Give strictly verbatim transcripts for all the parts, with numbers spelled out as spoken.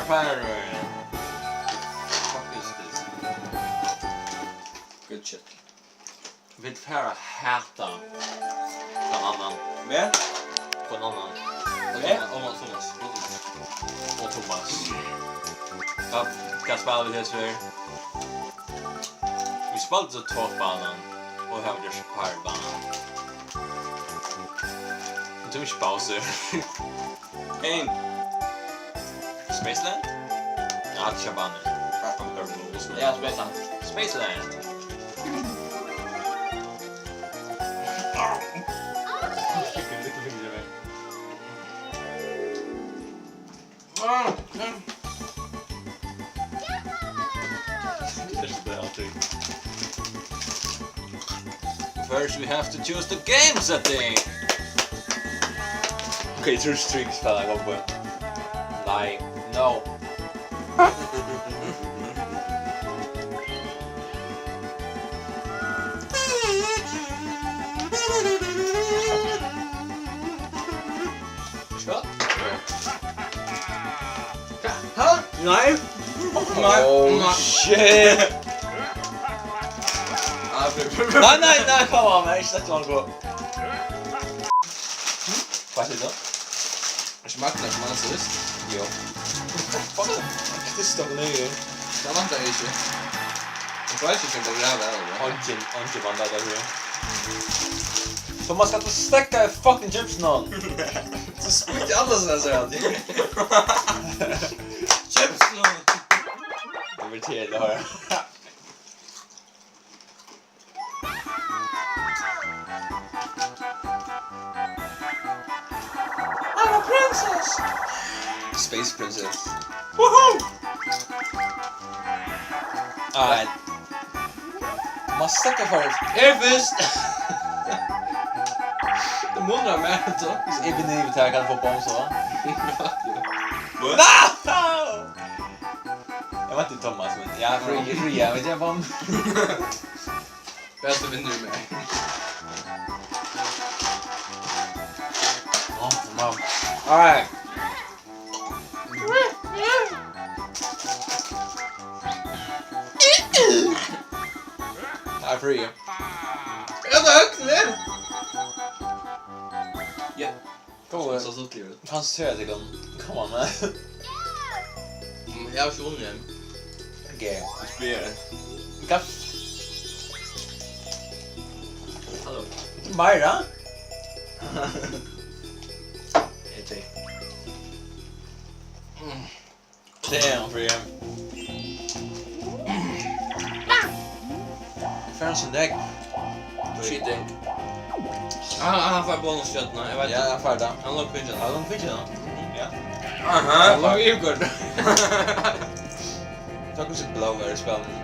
Fire. Fuck is this? Good shit. Vit fara at hata hvønn annan. Meg? Hvønn annan. Meg? Og Thomas. Og Thomas. Hvat, hvat spæla vit hesa ferð? Vit spældu so Top-banan og hava gjørt Pirate-banan. Men tú ikki Bowser. Ein. Spaceland? Ja, tað er bana. Ja, Spaceland. Spaceland. First we have to choose the game setting. Okay, choose strings, fella, go for it. Nei, no. Skot. Ha? Nei. Nei, oh, nei. Shit. Ah, fyri, fyri, fyri. Nei, nei, nei, come on, man. Ikki sett langt på. Hvat er det? Ikki Magnus, men han sist. Jo. Fuck. Krysta på nøye. Det vant jeg ikke. Jeg klarer ikke å ræve, eller? Eingin, eingin vann det der, tror jeg. Thomas, skal du stekke fucking chips nå? Så spytter alle sånn, sier han. Chips nå! Det blir til, det har jeg. I'm a princess! Space princess. Woohoo! Alright. Man stekker for det. Her først! Det munner meg, altså. Hvis jeg benøver til, kan jeg få bom så. What? No! Jeg vant til Thomas, men jeg er fri, jeg er fri, jeg vet ikke, bom. Best vinner med. Oh, wow. Alright. Jeg er fri. Ja, det er høyt, det. Ja. Kom, so stuttligur. Konsentrera tykkum. Come on, man. Mm, eg havi ikki vunnið enn. Ok. Eg spyr. Hvat? Hallo. Meira? Eg tek. Mm. Damn, Brian. Fær hann so nógv. Cheating. Ah, ah, hann fær bonusstjørnuna, eg veit. Ja, hann fær tað. Hann er longu fingin. Hann er longu fingin, ja. Mhm. Ja. Aha. Hann er longu yvirkoyrdur. Tá hvussu blóð er í spælinum.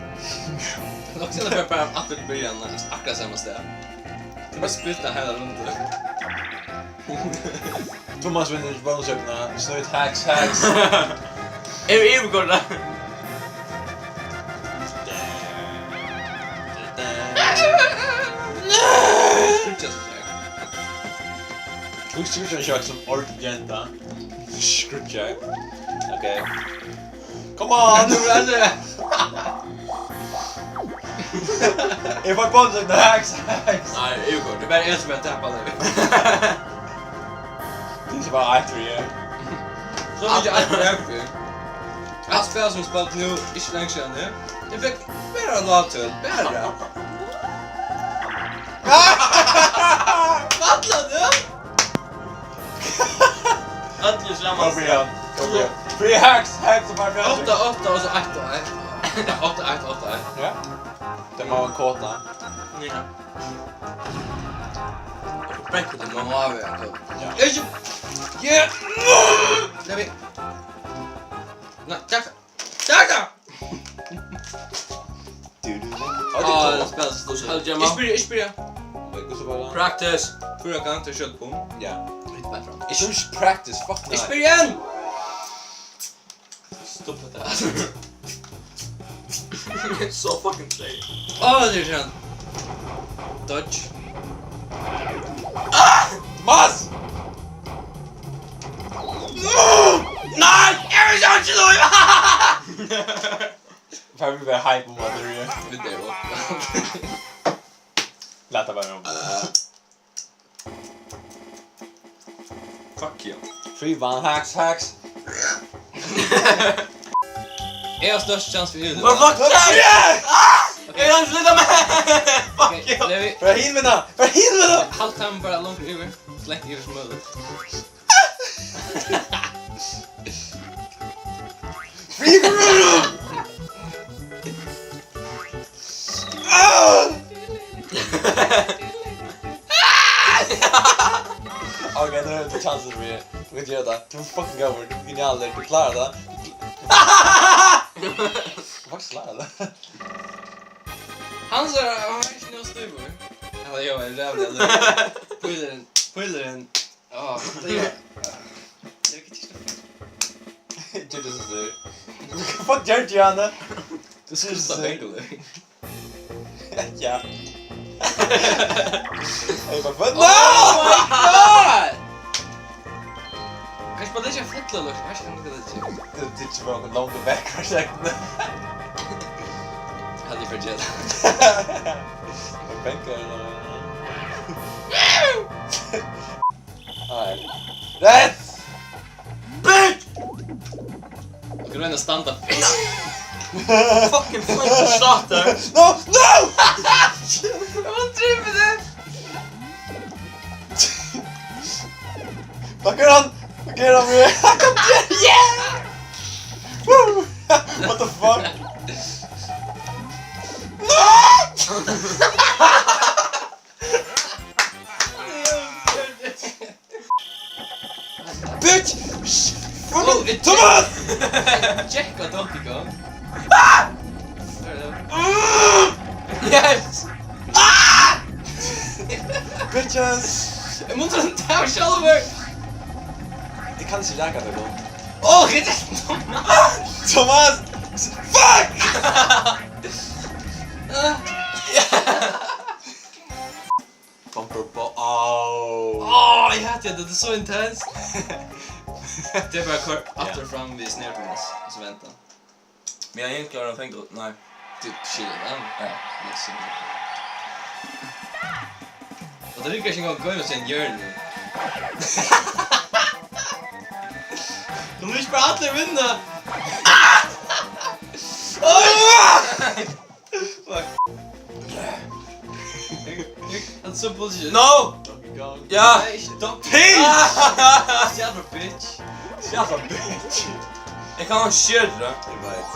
Hann er longu bara, bara aftur til byrjan, akkurát sama stað. Tú bara spyttar heila rundan. Thomas vinnur ikki bonussøkuna. Snýt, hacks, hacks. Eg vil yvirkoyra. Skríggja so sterkt. Tú skríggjar so sterkt sum ordilig genta. Skríggjar. Ok. Come on! Nú er tað. Eg fái bónus, hacks, hacks. Nei, eg fái. Tað er bara eg sum er tapari. Tað er bara eitt fyri eg. So mikið eitt fyri eg. Alt spæl sum eg spældi nú, ikki langt síðani. Eg fekk bara lágtøl, bara. Falla tú? Allir saman. Kom igjen, kom igjen. Free hacks, hacks og bara. Átta, átta og so eitt og eitt. Átta, eitt, átta, eitt. Ja. Tað má vera kóta. Ja. Brekkur til, man má vera kóta. Ja. Ikki. Yeah. Nei, vi. Nei, takk. Taka! Du, du, du. Á, tað spælir so stórt. Halda, Gemma. Ikki byrja, ikki byrja. Veit hvussu var tað? Practice. Fýra gang til skjótt bum. Ja. Ikki byrja. Ikki practice, fuck nei. Ikki byrja enn! Stopp hetta. So fucking treyt. Á, tað er skeivt. Dodge. Ah! Thomas! Nei! Eg vil ikki nú! Hype um at byrja. Vit eru. Lat tað bara. Fuck you. Free one, hacks, hacks. Eg havi størst chance fyri yvirliving. Fuck you! Yeah! Ah! Eg havi slutta med. Fuck you! Bara hin vinna! Bara hin vinna! Halt hann bara langt yvir. So langt yvir sum møguligt. Free Corona! Ah! Ok, nú hevur tú chansin fyri. Tú kanst gera tað. Tú ert fucking góður. Tú ert genialur. Tú klárar tað. Tú kl-, tú faktiskt klárar tað. Hann sær, hann er ikki nóg stívur. Hann er, jú, hann er ræðuliga lívur. Pílurin, pílurin. Á, tað er, eg veit ikki. Gjørdi so stívur. Hvat gjørdi hann? Tú skuldi spælt bengul. Ja. Eg bara, no! Oh my God! Kanst bara leggja fulla løgn, veitst tú, hvat tað er? Tað, tað er ikki bara okkum langt back, hvat er tað? Hevði eg fortjent. Bengul, ella? Nei. Rett! Bitch! Eg royni at standa. Fucking fucking satan. No, no! Eg var drivin við tað. Fuck er hann? Fuck er hann við? Yeah! Woo! What the fuck? No! Bitch! Fucking Thomas! Check á Donkey Kong. Ah! Yes! Ah! Bitches! Eg mundi tað sjálvur. Eg kann ikki raka tað gott. Ó, hetta er Thomas! Thomas! Fuck! Ah. Bumper bo-, au. Á, eg hati at tað er so intenst. Tað er bara koyr aftur og fram við snare drums, og so venta. Men eg ynskti at fenga, nei. Tú skilur, ja? Ja. Yes. Og tað riggar ikki eingong at goyma seg í ein hjørni. Nú mugu ikki bara allir vinna. Fuck. Hann er so bullshit. No! Donkey Kong. Ja. Nei, ikki Donkey Kong. Peace! Ah! Shut up, bitch. Shut up, bitch. Eg kann ikki gera tað. Eg veit.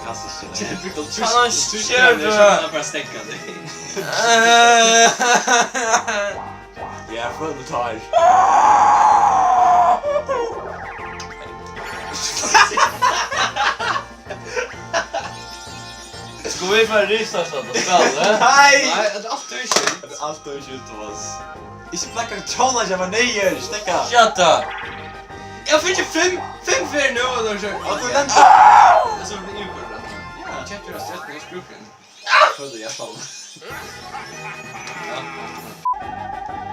Kanst ikki. Eg kann ikki gera tað. Hann er bara steðga teg. Eh. Ja, eg føli tær. Skulu vit fara at rivstart at spæla, eh? Nei! Nei, tað er alt tín skyld. Tað er alt tín skyld, Thomas. Ikki blaka tónleik, eg var niður, stikka. Shut up. Eg havi fingið fimm, fimm ferðir nú, og tú hevur... Og tú lendi. Eg sá tað í yvirkoyrt. Ja. Eg keypti eina stjørnu, eg ikki brúkt hana. Føli eg fall. Ja.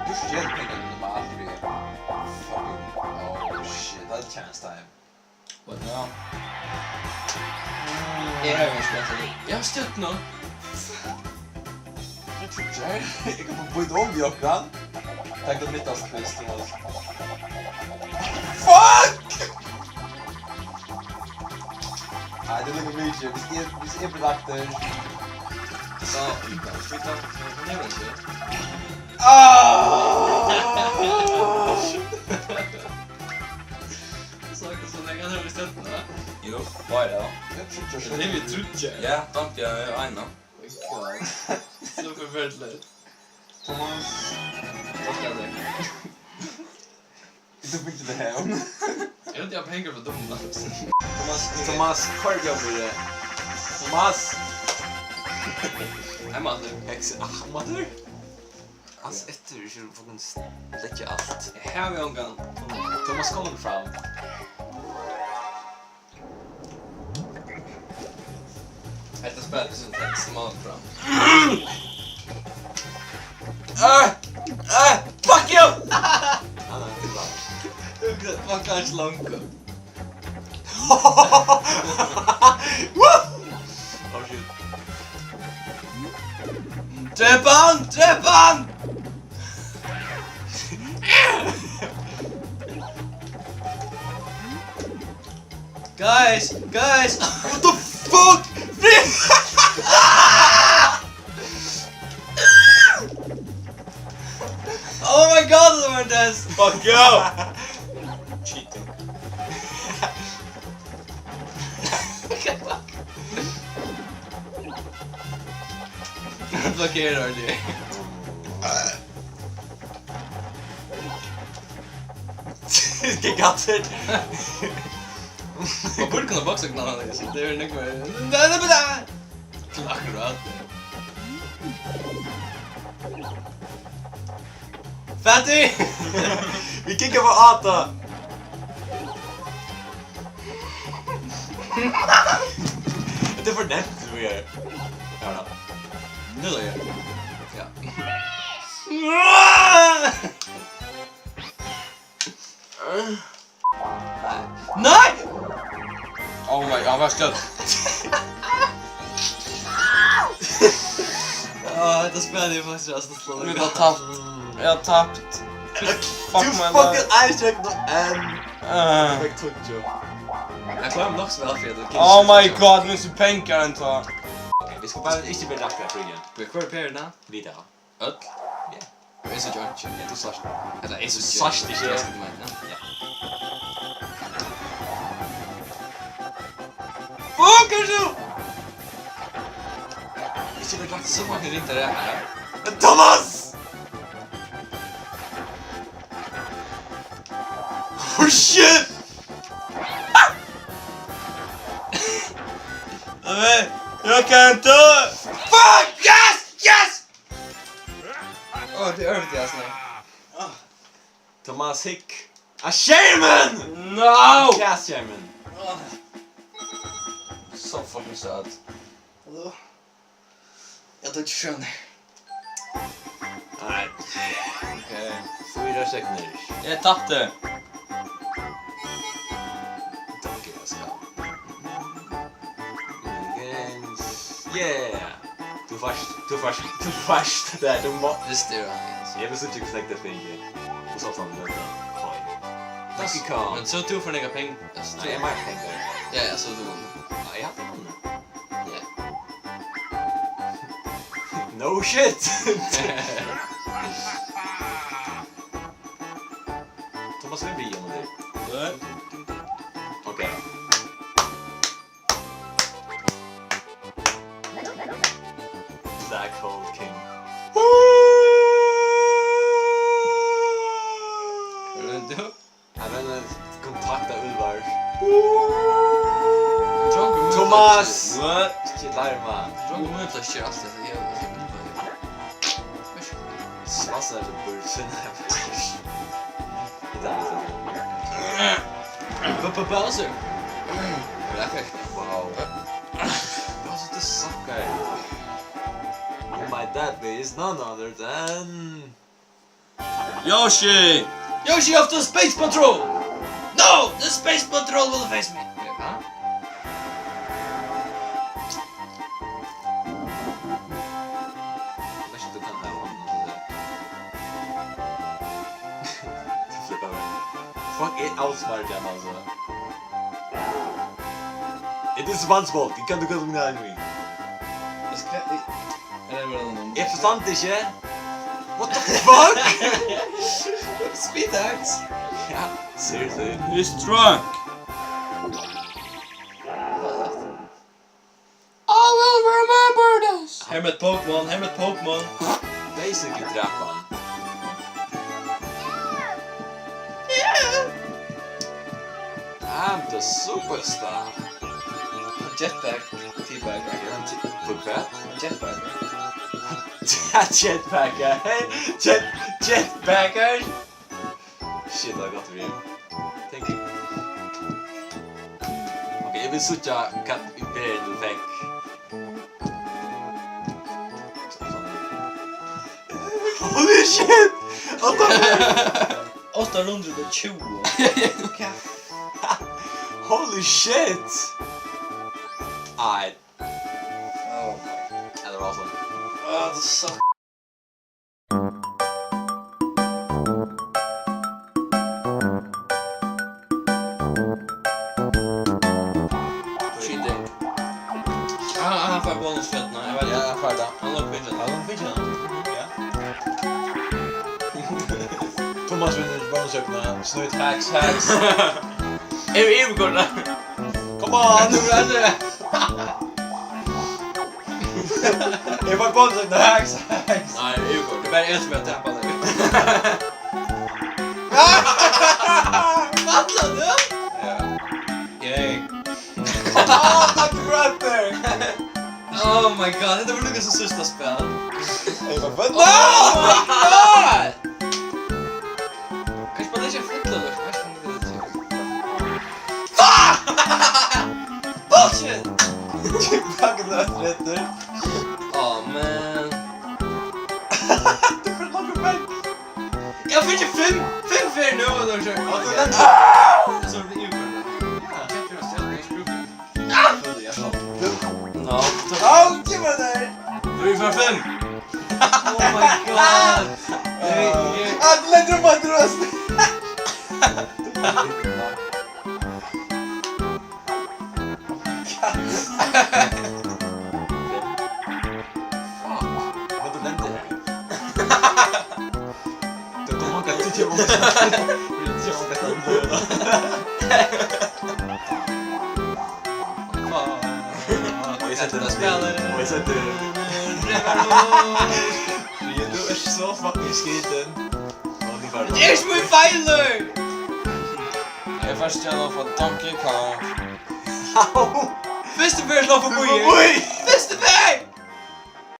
Tú stjal pengar til meg, Alfred. Fucking, oh shit, that chance time. What now? Eg havi ikki spælt tað. Eg havi støtt nú. Eg trúgvi ikki. Eg kann bara býta um við onkran. Takk til mitt, altso, fyrst, Thomas. Fuck! Nei, tað er líka mikið. Viss eg, viss eg bli lagdur. So, free time, free time, free time. Ah! So, so leingi hava vit sett hana. Jú, bara, ja. Eg trúgvi ikki. Tað er við tríggjar. Ja, dank, ja, ja, I know. Oh my God. So forferdiligt. Thomas. Takk fyri tað. Eg tók ikki tað her. Eg veit, eg havi pengar frá Dumba. Thomas, Thomas, koyr teg upp í tað. Thomas. Heimatur. Heks-, ah, matur? Ans eftir, ikki fucking s-, leggja alt. Eg havi ongan. Thomas, kom nú fram. Hetta spælið er so intenst, Thomas, kom fram. Ah! Ah! Fuck you! Ah, nei, tað er bra. Fuck, hann er ikki langur. Woo! Oh, shit. Drep hann! Drep hann! Guys, guys! What the fuck? Oh my god, Lordas! Fuck you! Cheating. Blokkerar du? Giganter. Man burde kunna boksa knallar, so det er nok mer. Nei, nei, men det er til akkurat. Fattig! Vi kickar på Ata. Det er for nemt, vi er. Ja, da. Nå da, ja. Ja. Nei! Oh my god, vær støtt. Ah, hetta spælið er faktiskt ræðuligt. Eg havi tapt. Eg havi tapt. Fuck my life. Tú fucking eitt stykki enn. Ah. Eg fekk tíggju. Eg klári meg nokk so væl fyri at tú... Oh my god, mínir pengar enntá. Ok, vit skulu bara ikki vera nakað frí. Hvør er perurnar? Vit hava. Øll? Ja. Og eg síggi einki. Ja, tú sært. Ella, eg síggi... Sært ikki. Eg síggi meg, ja. Ja. Fuck, er tú? Ikki vit lagt so fucking ringt at raka her. Men Thomas! Oh shit! Nei, eg kann ikki. Fuck, yes, yes! Åh, det er øvrig, altså. Thomas, hygg. Ah, skermin! No! Yes, skermin. Åh. So fucking sad. Hallo? Jeg tar ikke skjønner. Nei. Ok. Fýra sekund. Eg tapti. Takk, eg skal. Games. Yeah! Tú fært, tú fært, tú fært tað har, tú má... Visti eg, ja. Eg vil síggja, hvussu nógv tað fylgir. Og so fann við tað. Oj. Takk, kom. Men so tú fært nakrar peng-, altso, nei, tú... Eg má hava pengar. Ja, ja, so tú vunnur. Ja, eg havi vunnið. Ja. No shit! Thomas, hvør byrjar nú? Hvat? Ok. Black Hole King. Hvat er tað? Eg veit ikki. Kontakta Úlvar. Drongur Múmiflokkur. Thomas! What? Ikki larma. Drongur Múmiflokkur ger alt hetta her. Svassar til burð. Bowser. Wow. Bowser, tú suckar. Oh my daddy is none other than Yoshi! Yoshi of the Space Patrol! No! The Space Patrol will face me! Ja. Veit ikki, tú kanst hava hondina til tað. Tú flippar meg. Fuck, eg outsmarti hann, altso. It is SpongeBob, you can't do nothing. Eg skal, eg, eg, eg, eg, eg forstandi ikki. What the fuck? Speed axe. Ja, seriously. He's drunk. I will remember this. Her er eitt Pokémon, her er eitt Pokémon. Basically drap hann. I'm the superstar. Jetpack, teabagger. Er hann jet-, for hvat? Jetpacker. Jetpacker. Hey, jet-, jetpacker. Shit, tað er gott við. Thank you. Ok, eg vil síggja hvat í verðini tú fekk. Holy shit! What the fuck? Átta hundrað og tjúgu. Holy shit! Nei. Oh my. Ja, det var sånn. Ah, det suck. Thomas vinnur bónusøkuna. Snýt, hacks, hacks. Er yvirkoyrdur? Come on, nú er tað. Eg fái bónusøkuna, hacks, hacks. Nei, yvirkoyrdur. Tað er bara eg sum er tapandi. Fattar tú? Ja. Yay. Akkurát har! Oh my god, hetta var líka sum síðsta spæl. Eg var fødd. Oh my god! Kanska man ikki fylla tað, kanska man ikki fylla tað. Fuck! Bullshit! Fuck, tað er rætt. Oh man. Tú fyllir longu vekk. Eg havi fingið fimm, fimm ferðir nú, og tú ert so... Ah! So er tað yvirkoyrdur. Ja, kemur at stjala, eg skrúpi. Ah! Føli eg, ja. Fimm. No. Au, gev mær tær! Three for fimm. Oh my god. Hey, hey. Ah, tú lendir upp á drøst. Fuck. Hvat tú lendi her? Tað kom ongar tíggju. Tíggju ongar stað. Fuck. Og eg setti... Hetta spælið. Og eg setti... Ríður, tú ert so fucking skrítin. Og tú fær... Tað er ikki mín feilur! Eg fari at stjala frá Donkey Kong. Au! Fyrstu ferð slá forbi. Forbi!